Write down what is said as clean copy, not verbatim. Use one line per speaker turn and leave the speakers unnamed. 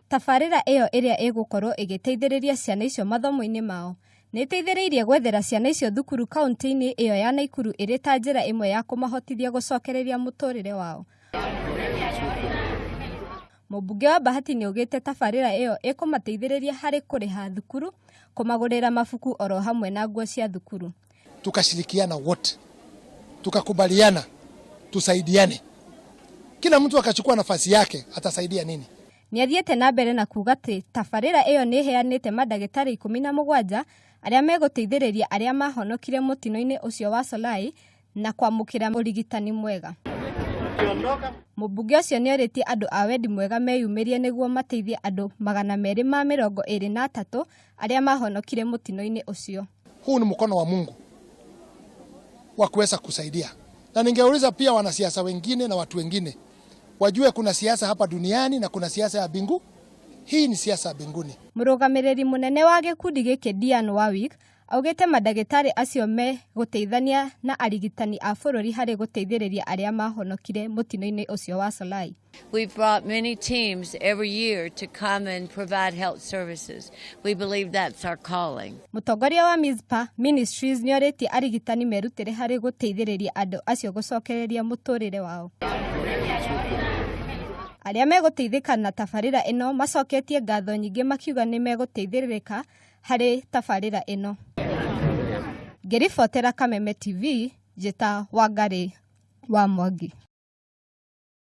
Tabarĩra ĩyo ĩrĩa ĩgũkorwo ĩgĩteithĩrĩria ciana icio mathomo-inĩ mao nĩ ĩteithĩrĩirie gwethera ciana icio thukuru kaunti-inĩ ĩyo ya Naikuru ĩrĩ ta njĩra ĩmwe ya kũmahotithia gũcokereria mũtũrĩre wao. Mũmbunge wa Bahati nĩ augĩte tabarĩra ĩyo ĩkũmateithĩrĩria harĩ kũrĩha thukuru, kũmagũrĩra mabuku oro hamwe na nguo cia thukuru.
Tukashirikiana wote, tukakubaliana tusaidiane, kila mtu akachukua nafasi yake, atasaidia nini?
Nĩ athiĩte na mbere na kuuga atĩ tabarĩra ĩyo nĩ ĩheanĩte mandagĩtarĩ 17 arĩa megũteithĩrĩria arĩa mahonokire mũtino-inĩ ũcio wa Solai na kwamũkĩra ũrigitani mwega. Mũmbunge ũcio nĩ orĩtie andũ a wendi mwega meyumĩrie nĩguo mateithie andũ 223 arĩa mahonokire mũtino-inĩ ũcio.
Huu ni mkono wa Mungu wa kuweza kusaidia, na ningeuliza pia wanasiasa wengine na watu wengine wajue kuna siasa hapa duniani na kuna siasa ya bingu. Hii ni siasa ya binguni.
Mũrũgamĩrĩri mũnene wa gĩkundi gĩkĩ Diane Warwick augĩte mandagĩtarĩ acio megũteithania na arigitani a bũrũri harĩ gũteithĩrĩria arĩa mahonokire mũtino-inĩ ũcio wa Solai.
We've brought many teams every year to come and provide health services. We believe that's our calling.
Mũtongoria wa Mizpah Ministries nĩorĩtie arigitani merutĩre harĩ gũteithĩrĩria andũ acio gũcokereria mũtũrĩre wao. Arĩa megũteithĩka na tabarĩra ĩno macoketie ngatho nyingĩ makiuga nĩ megũteithĩrĩrĩka harĩ tabarĩra ĩno. Ngĩribotera Kameme TV, njĩta Wangarĩ wa Mwangi.